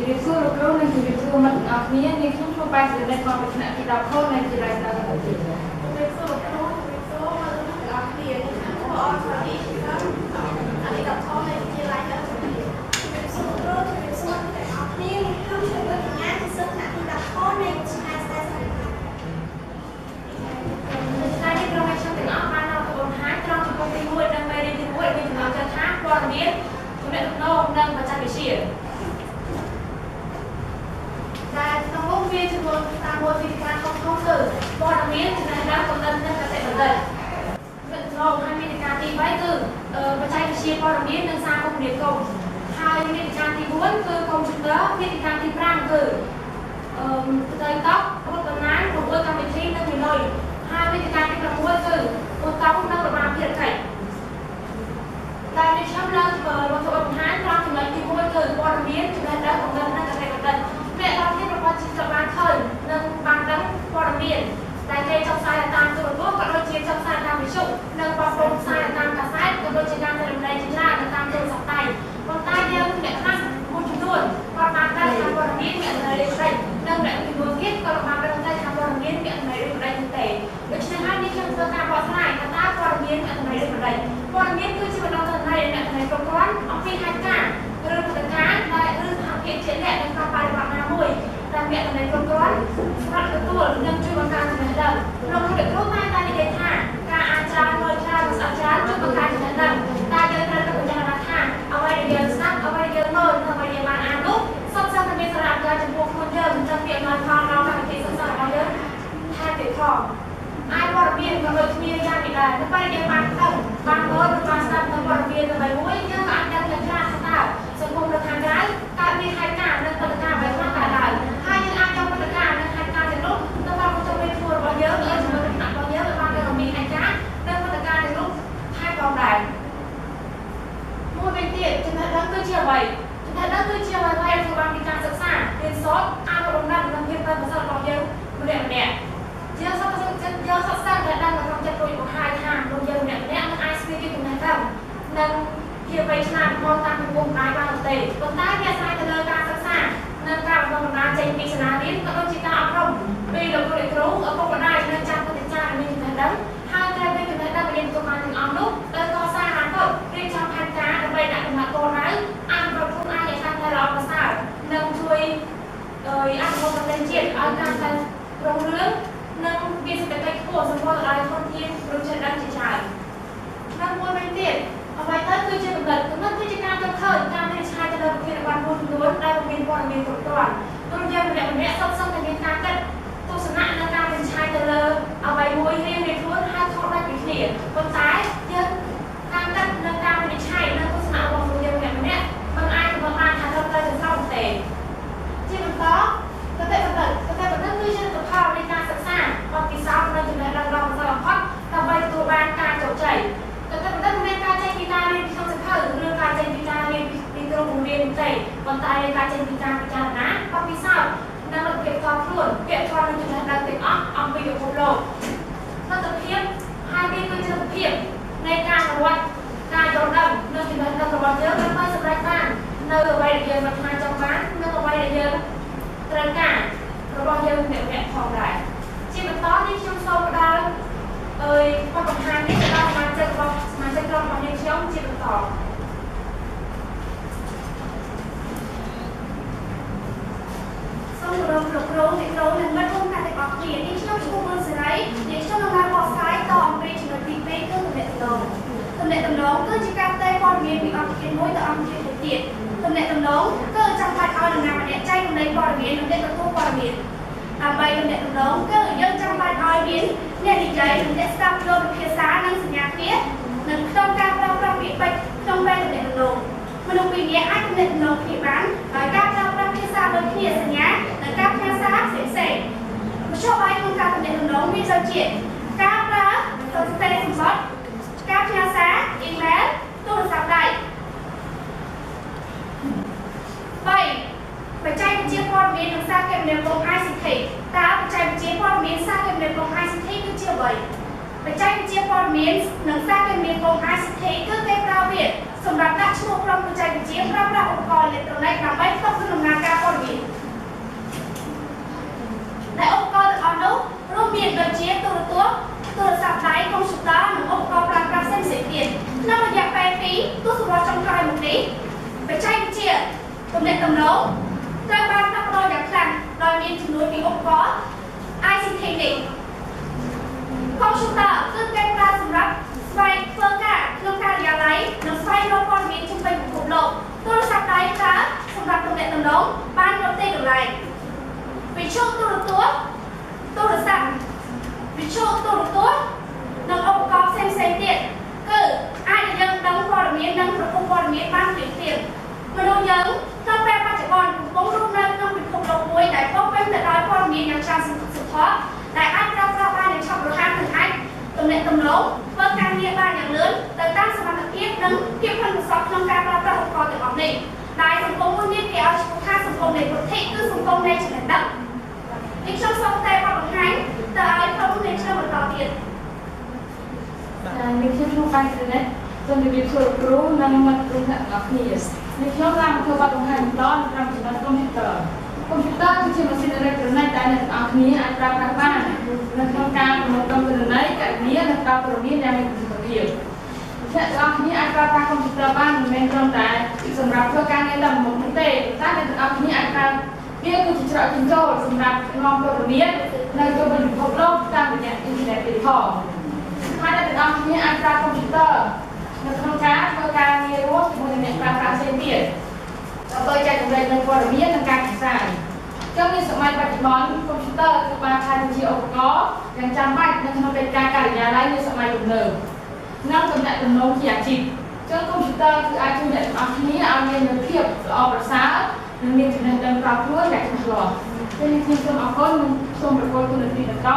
រាបសួរលោកគ្រូនិងជំរាបសួរមិត្តទាំងអស់គ្នានាងខ្ញុំឈ្មោះប៉ែនសិរិទ្ធមកពីថ្នាក់ទី10ខនៃវិទ្យាល័យស្ដេចកម្ពុជា ជំរាបសួរលោកគ្រូជំរាបសួរមិត្តទាំងអស់គ្នានាងខ្ញុំឈ្មោះអនសារីថ្នាក់ទី10ខនៃវិទ្យាល័យស្ដេចកម្ពុជា ជំរាបសួរលោកគ្រូជំរាបសួរមិត្តទាំងអស់គ្នានាងខ្ញុំឈ្មោះកញ្ញាជាសិស្សថ្នាក់ទី10ខនៃវិទ្យាល័យស្ដេចកម្ពុជា ថ្ងៃនេះក្រុមអ្នកខ្ញុំទាំងអស់បាននាំទៅបង្ហាញត្រង់ជំពូកទី1និងមេរៀនទី1មានចំណងជើងថាព័ត៌មានទំនាក់ទំនងនិងបច្ចេកវិទ្យាដែលក្នុងនោះវាចំនួនតាមមួយវិធីការធំធំគឺព័ត៌មានចំណេះដឹងកំណត់និងកសិបណ្ឌិតទំនាក់ទំនងហើយមាតិកាទី3គឺបច្ចេកវិទ្យាព័ត៌មាននិងសារគមនាគមន៍ហើយមាតិកាទី4គឺកុំព្យូទ័រមាតិកាទី5គឺផ្ទៃតុរូបតំណាង6កម្មវិធីនិងមីនុយហើយមាតិកាទី6គឺប៊ូតុងនិងរបារភារកិច្ចតែនេះខ្ញុំលើកមកធ្វើបង្ហាញត្រង់ចំណុចទី1គឺព័ត៌មានចំណេះដឹងកំណត់និងកសិបណ្ឌិតអ្នកទាំងនេះប្រកបជាត្រូវបានឃើញនិងបានដឹងព័ត៌មានដែលគេចុះផ្សាយតាមទូរទស្សន៍ក៏ដូចជាចុះផ្សាយតាមវិទ្យុនិងបោះពុម្ពផ្សាយតាមកាសែតក៏ដូចជាការចែករំលែកជាច្រើននៅតាមទូរស័ព្ទដៃប៉ុន្តែយើងអ្នកខ្លះមួយចំនួនគាត់បានដឹងថាព័ត៌មានមានអត្ថន័យឬក្តីនិងអ្នកចំនួនទៀតក៏បានដឹងដែរថាព័ត៌មានមានអត្ថន័យឬក្តីនោះទេដូច្នេះហើយនេះខ្ញុំធ្វើការបកស្រាយថាតើព័ត៌មានមានអត្ថន័យឬក្តីព័ត៌មានគឺជាបណ្ដុំទិន្នន័យដែលមានអត្ថន័យគ្រប់គ្រាន់អំពីហេតុការណ៍ឬព្រឹត្តិការណ៍ដែលឬស្ថានភាពជាក់លាក់នៅក្នុងបរិបទណាមួយដែលមានអត្ថន័យគ្រប់គ្រាន់សម្រាប់ទទួលនិងជួយបង្កើនចំណេះដឹងលោកគ្រូតែតែនិយាយថាការអានច្រើនមើលច្រើននិងស្ដាប់ច្រើនជួយបង្កើនចំណេះដឹងតែយើងត្រូវតែពិចារណាថាអ្វីដែលយើងស្ដាប់អ្វីដែលយើងមើលនិងអ្វីដែលយើងបានអាននោះសុទ្ធសឹងតែមានសារៈប្រយោជន៍ចំពោះខ្លួនយើងនិងមានអំណោយផលដល់កម្មវិធីសិក្សារបស់យើងថែមទៀតផងអាចព័ត៌មានក៏ដូចគ្នាយ៉ាងនេះដែរនៅពេលយើងបានដឹងបានមើលឬបានស្ដាប់នៅព័ត៌មានអ្វីមួយយើងក៏អាចដឹងយ៉ាងច្រើនថាតើសង្គមនៅខាងក្រៅកើតមានហេតុការណ៍និងព្រឹត្តិការណ៍អ្វីខ្លះកើតឡើងហើយយើងអាចយកព្រឹត្តិការណ៍និងហេតុការណ៍ទាំងនោះទៅបកបញ្ចូលในខ្លួនរបស់យើងឬជាមួយនឹងថ្នាក់របស់យើងឲ្យបានដឹងអំពីហេតុការណ៍និងព្រឹត្តិការណ៍ទាំងនោះថែមផងដែរមួយវិញទៀតចំណេះដឹងគឺជាអ្វីចំណេះដឹងគឺជាអ្វីដែលធ្វើបានពីការសិក្សារៀនសូត្រអានបំណងនិងភាពប៉ិនប្រសប់របស់យើងម្នាក់ម្នាក់យើងសត្វចិត្តយើងសត្វសឹងតែដឹងនៅក្នុងចិត្តរួចមកហើយថាមនុស្សយើងម្នាក់ម្នាក់នឹងអាចស្វែងយល់ចំណេះដឹងនិងភាពវៃឆ្លាតមកតាមពិភពម្ដាយបាននោះទេប៉ុន្តែវាអាស្រ័យទៅលើការសិក្សានិងការបណ្ដុះបណ្ដាលចេញពីសាលារៀនក៏ដូចជាការអប់រំពីលោកគ្រូអ្នកគ្រូឪពុកម្ដាយនិងចាស់ពុទ្ធចារ្យមានចំណេះដឹងហើយត្រូវមានចំណេះដឹងដែលទទួលបានទាំងអស់នោះទៅកសាងអនាគតរៀបចំផែនការដើម្បីដាក់កំណត់គោលដៅអនុវត្តខ្លួនឯងឲ្យកាន់តែល្អប្រសើរនិងជួយអភិវឌ្ឍប្រទេសជាតិឲ្យកាន់តែរុងរឿងនិងមានសេដ្ឋកិច្ចខ្ពស់សម្រាប់ដល់ធនធានមនុស្សចេះដឹងជាច្រើននិងមួយវិញទៀតអ្វីទៅគឺជាកំណត់កំណត់គឺជាការយល់ឃើញការវិនិច្ឆ័យទៅលើប្រធានបទមួយចំនួនដែលមានព័ត៌មានគ្រប់គ្រាន់ព្រោះយើងម្នាក់ម្នាក់សុទ្ធសឹងតែមានការគិតទស្សនៈនិងការវិនិច្ឆ័យទៅលើអ្វីមួយរៀងៗខ្លួនហើយខុសដាច់ពីគ្នាប៉ុន្តែយើងការគិតនិងការវិនិច្ឆ័យនិងទស្សនៈរបស់យើងម្នាក់ម្នាក់មិនអាចកំណត់បានថាត្រឹមត្រូវទាំងស្រុងទេជាបន្តគតិបណ្ឌិតគតិបណ្ឌិតគឺជាលទ្ធផលនៃការសិក្សាបទពិសោធន៍និងចំណេះដឹងដ៏ប្រសើរបំផុតដើម្បីទទួលបានការជោគជ័យគតិបណ្ឌិតមិនមែនការចេញពីការរៀនក្នុងសៀវភៅឬការចេញពីការរៀនពីគ្រូបង្រៀនទេប៉ុន្តែការចេញពីការពិចារណាបទពិសោធន៍និងលទ្ធភាពផ្ទាល់ខ្លួនពាក់ព័ន្ធនឹងចំណេះដឹងទាំងអស់អំពីពិភពលោកលទ្ធភាពហើយវាគឺជាលទ្ធភាពនៃការអនុវត្តការយល់ដឹងនិងចំណេះដឹងរបស់យើងដើម្បីសម្រេចបាននៅអ្វីដែលយើងប្រាថ្នាចង់បាននិងអ្វីដែលយើងត្រូវការរបស់យើងម្នាក់ៗផងដែរជាបន្តនេះខ្ញុំសូមផ្ដល់បទបង្ហាញនេះទៅដល់សមាជិករបស់សមាជិកក្រុមរបស់យើងខ្ញុំជាបន្តសូមគោរពលោកគ្រូអ្នកគ្រូនិងមិត្តរួមថ្នាក់ទាំងអស់គ្នានេះខ្ញុំឈ្មោះប៊ុនសេរីនេះខ្ញុំនឹងឡើងបកស្រាយតអំពីចំណុចទី2គឺទំនាក់ទំនងទំនាក់ទំនងគឺជាការផ្ទេរព័ត៌មានពីអង្គភាពមួយទៅអង្គភាពមួយទៀតទំនាក់ទំនងគឺចាំបាច់ឲ្យនរណាម្នាក់ចែករំលែកព័ត៌មាននិងអ្នកទទួលព័ត៌មានដើម្បីទំនាក់ទំនងគឺយើងចាំបាច់ឲ្យមានអ្នកនិយាយនិងអ្នកស្ដាប់យល់ភាសានិងសញ្ញាគ្នានិងក្នុងការប្រើប្រាស់ពាក្យពេចន៍ក្នុងពេលទំនាក់ទំនងមនុស្សពីរនាក់អាចទំនាក់ទំនងគ្នាបានដោយការប្រើប្រាស់ភាសាដូចគ្នាសញ្ញានិងការផ្ញើសារផ្សេងៗមធ្យោបាយក្នុងការទំនាក់ទំនងមានដូចជាការប្រើសរសេរសម្បត្តិការផ្ញើសារអ៊ីមែលទូរស័ព្ទដៃ3បច្ចេកវិទ្យាព័ត៌មាននិងសារគមនាគមន៍ ICT តើបច្ចេកវិទ្យាព័ត៌មានសារគមនាគមន៍ ICT គឺជាអ្វីបច្ចេកវិទ្យាព័ត៌មាននិងសារគមនាគមន៍ ICT គឺគេប្រើវាសម្រាប់ដាក់ឈ្មោះក្រុមបច្ចេកវិទ្យាប្រើប្រាស់ឧបករណ៍អេឡិចត្រូនិកដើម្បីផ្ទុកដំណើរការព័ត៌មាន ងត្រូវបានផ្លាស់ប្ដូរយ៉ាងខ្លាំងដោយមានជំនួយពីឧបករណ៍ ICT នេះកុំព្យូទ័រគឺគេប្រើសម្រាប់ស្វែងធ្វើការក្នុងការិយាល័យនិងស្វែងរកព័ត៌មានជុំវិញពិភពលោកទូរស័ព្ទដៃប្រើសម្រាប់ទំនាក់ទំនងបានគ្រប់ទីកន្លែងវិទ្យុទូរទស្សន៍ទូរស័ព្ទវិទ្យុទូរទស្សន៍និងឧបករណ៍ផ្សេងៗទៀតគឺអាចឲ្យយើងដឹងព័ត៌មាននិងប្រភពព័ត៌មានបានភ្លាមៗមនុស្សយើងក្នុងពេលបច្ចុប្បន្នកំពុងរស់នៅក្នុងពិភពលោកមួយដែលពោរពេញទៅដោយព័ត៌មានយ៉ាងច្រើនសន្ធឹកសន្ធាប់ដែលអាចប្រើប្រាស់បានយ៉ាងឆាប់រហ័សនិងអាចទំនាក់ទំនងធ្វើការងារបានយ៉ាងលឿនទៅតាមសមត្ថភាពនិងភាពប៉ិនប្រសប់ក្នុងការប្រើប្រាស់ឧបករណ៍ទាំងអស់នេះដែលសង្គមមួយនេះគេឲ្យឈ្មោះថាសង្គមនៃពុទ្ធិគឺសង្គមនៃចំណេះដឹងនេះខ្ញុំសូមតែបទបង្ហាញទៅឲ្យក្រុមនៃខ្ញុំបន្តទៀតនេះខ្ញុំឈ្មោះប៉ាន់សេណេតសូមជម្រាបសួរគ្រូនិងមិត្តរួមថ្នាក់ទាំងអស់គ្នានេះខ្ញុំឡើងមកធ្វើបទបង្ហាញបន្តនៅត្រង់ចំណុចកុំព្យូទ័រកុំព្យូទ័រគឺជាម៉ាស៊ីនអេឡិចត្រូនិកដែលអ្នកទាំងអស់គ្នាអាចប្រើប្រាស់បាននៅក្នុងការប្រមូលផ្ដុំទិន្នន័យកណនានិងផ្ដល់ព័ត៌មានយ៉ាងមានប្រសិទ្ធភាពអ្នកទាំងអស់គ្នាអាចប្រើប្រាស់កុំព្យូទ័របានមិនមែនត្រឹមតែសម្រាប់ធ្វើការងារតែមួយមុខនោះទេប៉ុន្តែអ្នកទាំងអស់គ្នាអាចប្រើវាគឺជាច្រកចេញចូលសម្រាប់នាំព័ត៌មាននៅជុំវិញពិភពលោកតាមរយៈអ៊ីនធឺណិតទៀតផងហើយអ្នកទាំងអស់គ្នាអាចប្រើកុំព្យូទ័រនៅក្នុងការធ្វើការងាររួមជាមួយនឹងអ្នកប្រើប្រាស់ផ្សេងទៀតដើម្បីចែករំលែកនូវព័ត៌មាននិងការកម្សាន្តចឹងនៅសម័យបច្ចុប្បន្នកុំព្យូទ័រគឺបានក្លាយទៅជាឧបករណ៍យ៉ាងចាំបាច់នៅក្នុងកិច្ចការការិយាល័យនៅសម័យទំនើបនិងទំនាក់ទំនងជាអាជីពចឹងកុំព្យូទ័រគឺអាចជួយអ្នកទាំងអស់គ្នាឲ្យមាននូវភាពល្អប្រសើរនិងមានចំណេះដឹងផ្ទាល់ខ្លួនយ៉ាងច្បាស់លាស់ចឹងខ្ញុំសូមអរគុណនិងសូមប្រគល់ទូនាទីបន្ត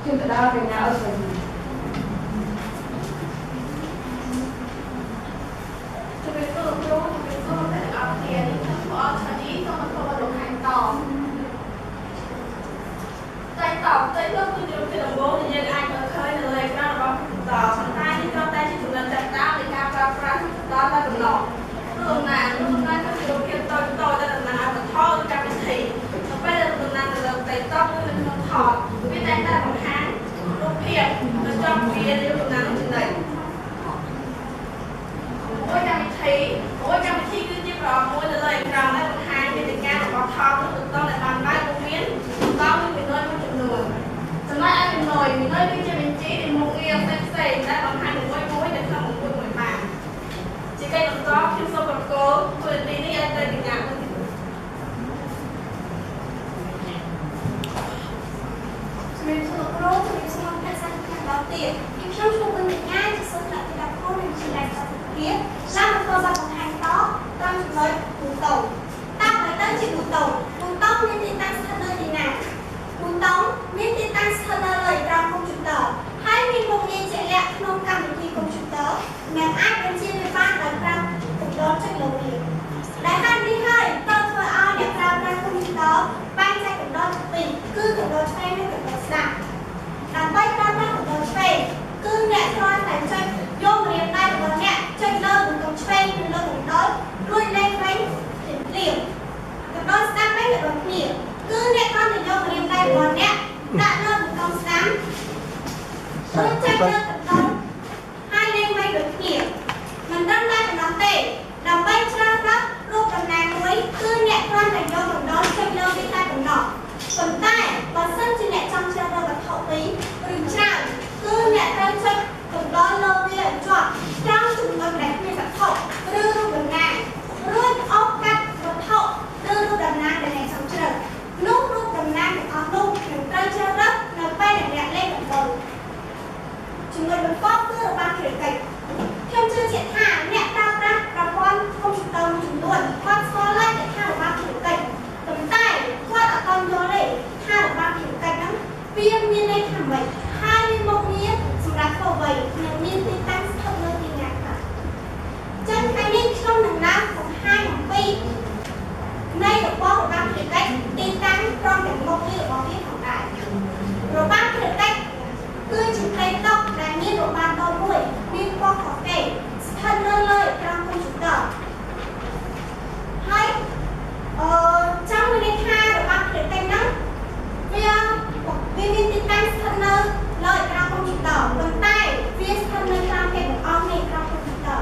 ជូនទៅដល់កញ្ញាអ៊ុស្ត្រាលីជំរាបសួរលោកគ្រូជំរាបសួរអ្នកទាំងអស់គ្នានេះខ្ញុំឈ្មោះអនឆានីសូមបន្តបទបង្ហាញតតែតបតែលោកគឺជារូបភាពដំបូងដែលយើងអាចមើលឃើញនៅលើអេក្រង់របស់កុំព្យូទ័រប៉ុន្តែនេះគ្រាន់តែជាចំណុចចាប់ផ្ដើមនៃការប្រើប្រាស់កុំព្យូទ័រតែប៉ុណ្ណោះរូបតំណាងរូបតំណាងគឺជារូបភាពតូចៗដែលតំណាងឲ្យវត្ថុឬកម្មវិធីនៅពេលដែលរូបតំណាងទៅលើផ្ទៃតុឬនៅក្នុងថតវាតែងតែបង្ហាញរូបភាពនៅចំវានៃរូបតំណាងនោះចំណេញមួយកម្មវិធីមួយកម្មវិធីគឺជាប្រអប់មួយនៅលើអេក្រង់ដែលបង្ហាញវេទិការបស់ថតឬប៊ូតុងដែលបានបើករួមមានប៊ូតុងនិងមេនុយមួយចំនួនចំណែកឯមេនុយមេនុយគឺជាបញ្ជីនៃមុខងារផ្សេងៗដែលបង្ហាញមួយមួយនៅក្នុងមួយមួយបានជាកិច្ចបន្តខ្ញុំសូមប្រគល់តួនាទីនេះឲ្យទៅកញ្ញាជំរាបសួរលោកគ្រូជំរាបសួរអ្នកសាស្ត្រខាងដល់ទៀតខ្ញុំឈ្មោះប៊ុនកញ្ញាជាសិស្សថ្នាក់ទី10នៃវិទ្យាល័យសាស្ត្រភាពឡើងមកធ្វើបទបង្ហាញតតាមចំណុចប៊ូតុងតើអ្វីទៅជាប៊ូតុងប៊ូតុងមានទីតាំងស្ថិតនៅទីណាប៊ូតុងមានទីតាំងស្ថិតនៅលើអេក្រង់កុំព្យូទ័រហើយមានមុខងារជាក់លាក់ក្នុងកម្មវិធីកុំព្យូទ័រនិងអាចបញ្ជាវាបានដោយប្រើកំដរចុចលើវាដែលហេតុនេះហើយទើបធ្វើឲ្យអ្នកប្រើប្រាស់កុំព្យូទ័របែងចែកកំដរជាពីរគឺកំដរឆ្វេងនិងកំដរស្ដាំដើម្បីប្រើប្រាស់កំដរឆ្វេងគឺអ្នកគ្រាន់តែចុចយកម្រាមដៃរបស់អ្នកចុចលើប៊ូតុងឆ្វេងឬលើកំដររួចលេងវិញភ្លាមៗកំដរស្ដាំវិញក៏ដូចគ្នាគឺអ្នកគ្រាន់តែយកម្រាមដៃរបស់អ្នកដាក់លើប៊ូតុងស្ដាំរួចចុចលើកំដរហើយលេងវិញដូចគ្នាមិនត្រឹមតែប៉ុណ្ណោះទេដើម្បីជ្រើសរើសរូបតំណាងមួយគឺអ្នកគ្រាន់តែយកកំដរចុចលើវាតែប៉ុណ្ណោះប៉ុន្តែបើសិនជាអ្នកចង់ជ្រើសរើសវត្ថុពីរឬច្រើនគឺអ្នកត្រូវចុចកំដរលើវាឲ្យជាប់ត្រង់ចំណុចដែលគ្មានវត្ថុឬរូបតំណាងរួចអូសកាត់វត្ថុឬរូបតំណាងដែលអ្នកចង់ជ្រើសនោះរូបតំណាងទាំងអស់នោះនឹងត្រូវជ្រើសរើសនៅពេលដែលអ្នកលេងកំដរចំណុចបន្ទាប់គឺរបាំភារកិច្ចខ្ញុំជឿជាក់ថាអ្នកប្រើប្រាស់ប្រព័ន្ធកុំព្យូទ័រមួយចំនួនគាត់ស្គាល់ហើយថារបាំភារកិច្ចប៉ុន្តែគាត់អត់ទាន់យល់ទេថារបាំភារកិច្ចហ្នឹងវាមានន័យថាម៉េចហើយមានមុខងារសម្រាប់ធ្វើអ្វីនិងមានទីតាំងស្ថិតនៅទីណាខ្លះចឹងថ្ងៃនេះខ្ញុំនឹងឡើងបង្ហាញអំពីនៃរបស់របាំភារកិច្ចទីតាំងព្រមទាំងមុខងាររបស់វាផងដែររបាំភារកិច្ចគឺជាផ្ទៃតុដែលមានរបាំតូចមួយមានពណ៌ខុសគេស្ថិតនៅលើអេក្រង់កុំព្យូទ័រហើយចង់មានន័យថារបាំភារកិច្ចហ្នឹងវាមានទីតាំងស្ថិតនៅលើអេក្រង់កុំព្យូទ័រប៉ុន្តែវាស្ថិតនៅក្រោមគេទាំងអស់នៃអេក្រង់កុំព្យូទ័រ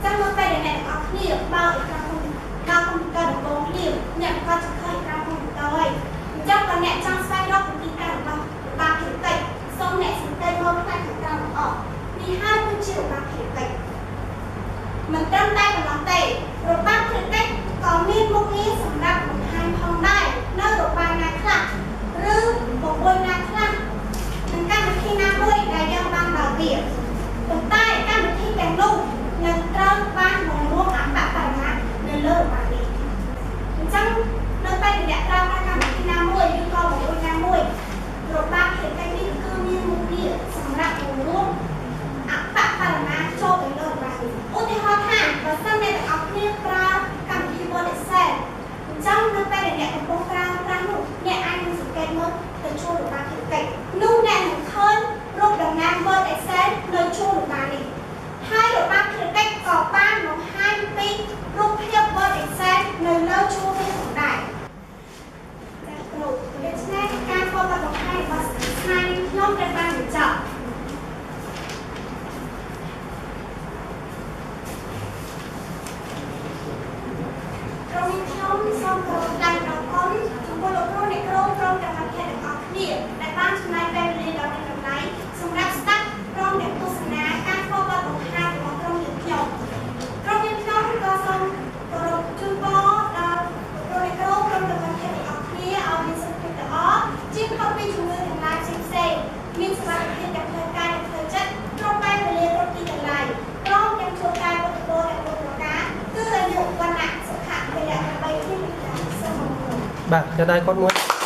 ចឹងនៅពេលដែលអ្នកទាំងអស់គ្នាបើកអេក្រង់កុំព្យូទ័រដំបូងភ្លាមអ្នក កដជាឃើញក្រោមកុំព្យូទ័រហើយអញ្ចឹងបើអ្នកចង់ស្វែងរកពីទីតាំងរបស់របារភារកិច្ចសូមអ្នកសង្កេតមើលផ្នែកខាងក្រោមទាំងអស់នេះហើយគឺជារបារភារកិច្ចមិនត្រឹមតែប៉ុណ្ណោះទេរបារភារកិច្ចក៏មានមុខងារសម្រាប់បង្ហាញផងដែរនៅរបារណាខ្លះឬបង្អួចណាខ្លះនិងកម្មវិធីណាមួយដែលយើងបានបើកវាប៉ុន្តែកម្មវិធីទាំងនោះនឹងត្រូវបានបង្រួមអបបរមានៅលើរបារនេះអញ្ចឹងនៅពេលដែលអ្នកប្រើប្រាស់កម្មវិធីណាមួយឬក៏បង្អួចណាមួយរបារភារកិច្ចនេះគឺមានមុខងារសម្រាប់បង្រួមអបបរមាចូលទៅលើរបារនេះឧទាហរណ៍ថាបើសិនអ្នកទាំងអស់គ្នាប្រើកម្មវិធី Word Excel អញ្ចឹងនៅពេលដែលអ្នកកំពុងប្រើប្រាស់នោះអ្នកអាចនឹងសង្កេតមើលទៅជួររបារភារកិច្ចនោះអ្នកនឹងឃើញរូបតំណាង Word Excel នៅជួររបារនេះហើយរបារភារកិច្ចក៏បានបង្ហាញពីរូបភាព Word Excel នៅលើជួរវាផងដែរចា៎គ្រូដូច្នេះការធ្វើបទបង្ហាញរបស់ស្នាមខ្ញុំត្រូវបានបញ្ចប់ក្រុមខ្ញុំសូមគោរពថ្លែងអំណរគុណចំពោះលោកគ្រូអ្នកគ្រូព្រមទាំងមិត្តភក្តិទាំងអស់គ្នាដែលបានចំណាយពេលវេលាដ៏មានតម្លៃសម្រាប់ស្ដាប់ព្រមទាំងទស្សនាការធ្វើបទបង្ហាញរបស់ក្រុមយើងខ្ញុំក្រុមយើងខ្ញុំក៏សូមគោរពជូនពរដល់លោកគ្រូអ្នកគ្រូព្រមទាំងមិត្តភក្តិទាំងអស់គ្នាឲ្យមានសុខភាពល្អជៀសផុតពីជំងឺទាំងឡាយផ្សេងៗមានសុខភាពទាំងផ្លូវកាយនិងផ្លូវចិត្តគ្រប់ពេលវេលាគ្រប់ទីកន្លែងព្រមទាំងជួបការពុទ្ធពរទាំងគ្រប់ប្រការគឺអាយុវណ្ណៈសុខៈពលៈដើម្បីគ្នាសូមអរគុណ បាទចាដៃគាត់មួយ។